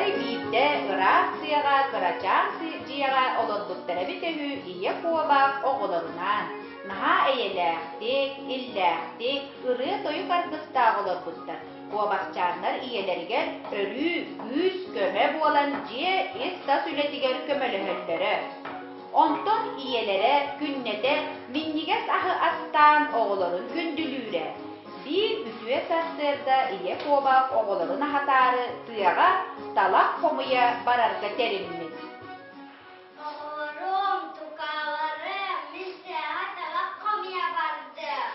Арай биирдэ ыраах тыаҕа кырачаан дьиэҕэ олорбуттара эбитэ үһү ийэ куобах оҕолорунаан наһаа эйэлээхтик, иллээхтик, ырыа-тойук аргыстаах олорбуттар. Куобахчааннар ийэлэригэр өрүү күүс-көмө буолан дьиэ ис-тас үлэтигэр көмөлөһөллөрө. Онтон ийэлэрэ күннэтэ минньигэс аһы астаан оҕолорун күндүлүүрэ. Биир үтүө сарсыарда ийэ куобах оҕолорун аһатаары тыаҕа талах хомуйа барарга тэриммит. Оҕолорум, тукааларым, мин тыаҕа талах хомуйа бардым.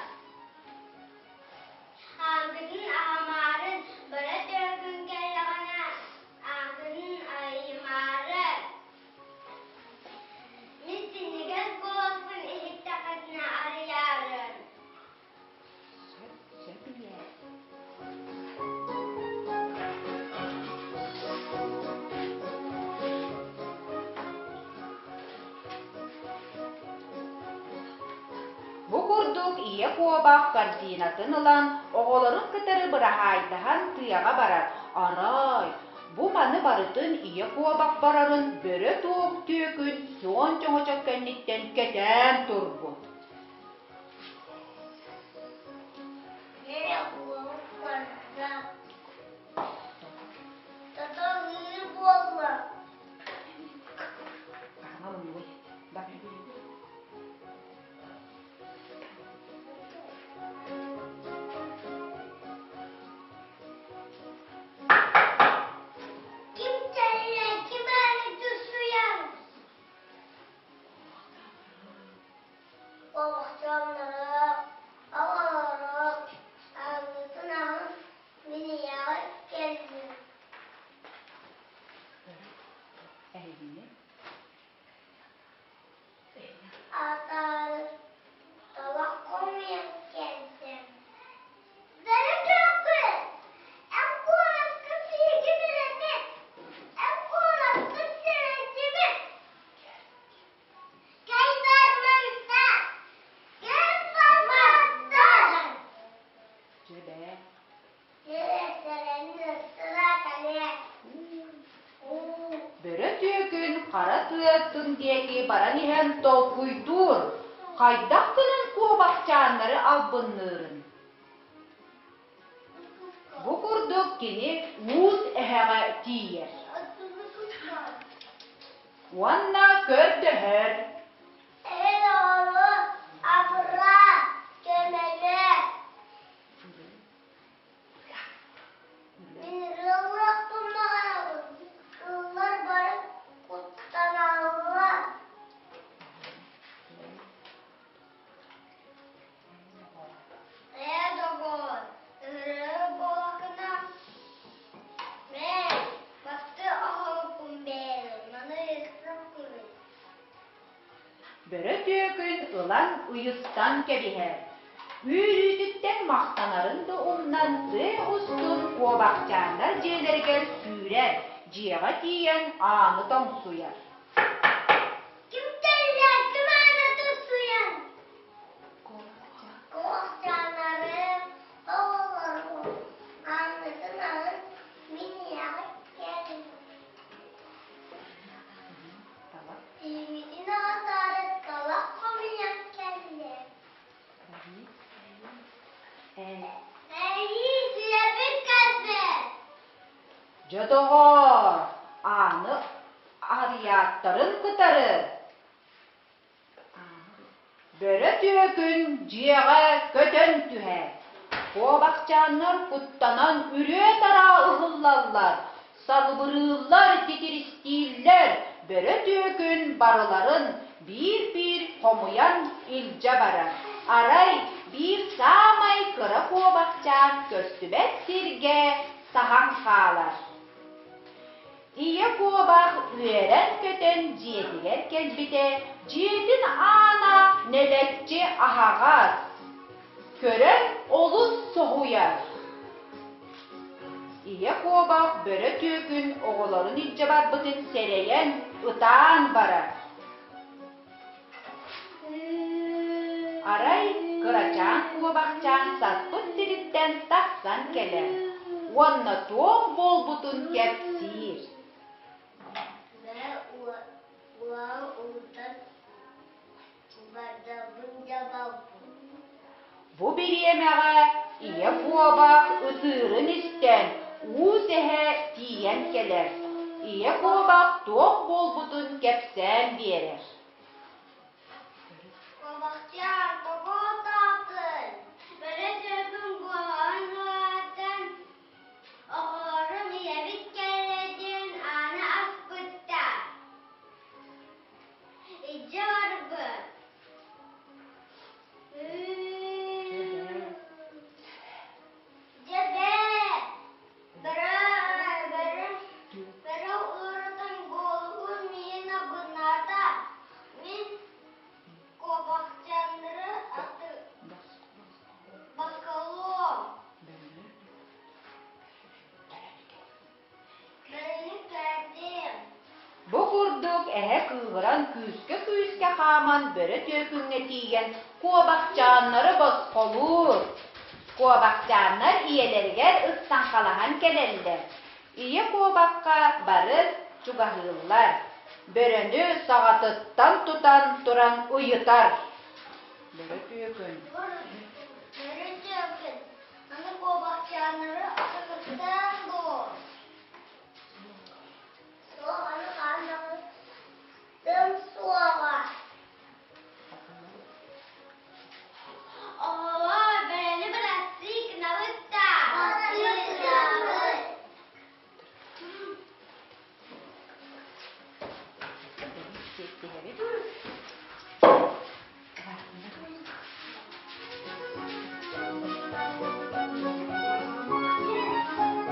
Аангытын аһамаарын, бара төргүн кэллэҕинэ, аангытын айымаары. Мин синньигэс куоласпын иһиттэххитинэ арыйаарын. Бу курдук ийэ куобах корзинатын ылан, оҕолорун кытары быраһаайдаһан тыаҕа барар. Арай, бу маны барытын ийэ куобах барарын бөрө туох түөкүн суон чоҥочок кэнниттэн кэтээн турбут. Ийэ куобах барда. Таталыыр буолла. Ким кэллэ, ким ааны тусуйар? Олохтооннору, оҕолору ааннытын аһын мин ийэҕэ кэллим. Атаары талах хомуйан кэллим. Бэрэ көххүн! Эн куоракка биһиги билэбит! Эн куоракка сэрэтибит! Бөрө түөкүн хара тыатын диэки баран иһэн толкуйдуур, хайдах гынан куобахчааннары албынныырын. Бу курдук кини уус эһэҕэ тиийэр уонна көрдөһөр. Эн оҕону абыраа, көмөлөө. Мин ырыалыахпын баҕарабын, кыыллар бары куттаналлар. Ээ, доҕоор, ыҥырыа буоллаххына, мэ, бастыы оһолуккун бэйэм, маны ыйыстаххыный. Бөрө түөкүн ылан ыйыстан кэбиһэр. Үөрүүтүттэн махтанарын да умнан тыа устун куобахчааннар дьиэлэригэр сүүрэр, дьиэҕэ тиийэн ааны тоҥсуйар. Ким кэллэ, ким ааны тусуйан? Куобахчааннарым, оҕолорум, ааҥҥытын аһын мин ийэҕит кэллим. Ийэбитин аҕатаары талах хомуйан кэллэ. Эйии, дьиэбит кэлбит! Дьэ доҕоор, ааны арыйааттарын кытары Бөрө түөкүн дьиэҕэ көтөн түһэр. Куобахчааннар куттанан үрүө-тараа ыһыллаллар, салыбырыыллар, титиристииллэр. Бөрө түөкүн барыларын биир-биир хомуйан илдьэ барар. Арай биир саамай кыра куобахчаан көстүбэт сиргэ саһан хаалар. Ийэ куобах үөрэн-көтөн дьиэтигэр кэлбитэ, дьиэтин аана нэлэччи аһаҕас, көрөн олус соһуйар. Ийэ куобах бөрө түөкүн оҕолорун илдьэ барбытын сэрэйэн, ытаан барар. Арай кырачаан куобахчаан саспыт сириттэн тахсан кэлэр уонна туох буолбутун кэпсиир. бириэмэҕэ ийэ куобах ытыырын истэн, уус эһэ тиийэн кэлэр. Ийэ куобах туох буолбутун кэпсээн биэрэр. Куобахчаан тоҕо ытаатын? Бөрө түөкүн буолан ылаатын, оҕолорум ийэбит кэллэ диэн ааны аспыттар. Илдьэ барбыт. Дьэ бээ, бөрө бөрө бөрө уурутун буолугун миин абынаата. Мин куобахчааннары аты бакалуом. Бу курдук эһэ кыыһыран күүскэ-күүскэ хааман бөрө түөкүҥҥэ тиийэн куобахчааннары босхолуур. Куобахчааннар ийэлэригэр ыстаҥхалаһан кэлэллэр. Ийэ куобахха бары чугаһыыллар. Бөрөнү саҕатыттан тутан туран ыйытар. Бөрө түөкүн. Бөрө түөкүн. Аны куобахчааннары атыгыттаан дуо? Суох, аны хаан даҕыстым суоҕа. Оҕолор, бэйэни бырастыы гынабыт да? Гынабыт.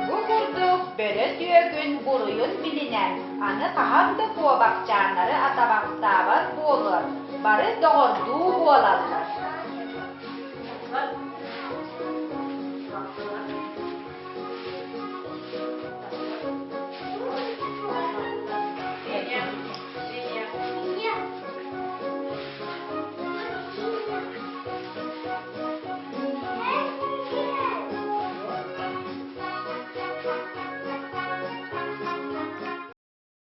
Бу курдук бөрө түөкүн буруйун билинэн, аны хаһан да куобахчааннары атабахтаабат буолуон, бары доҕордуу буолаллар.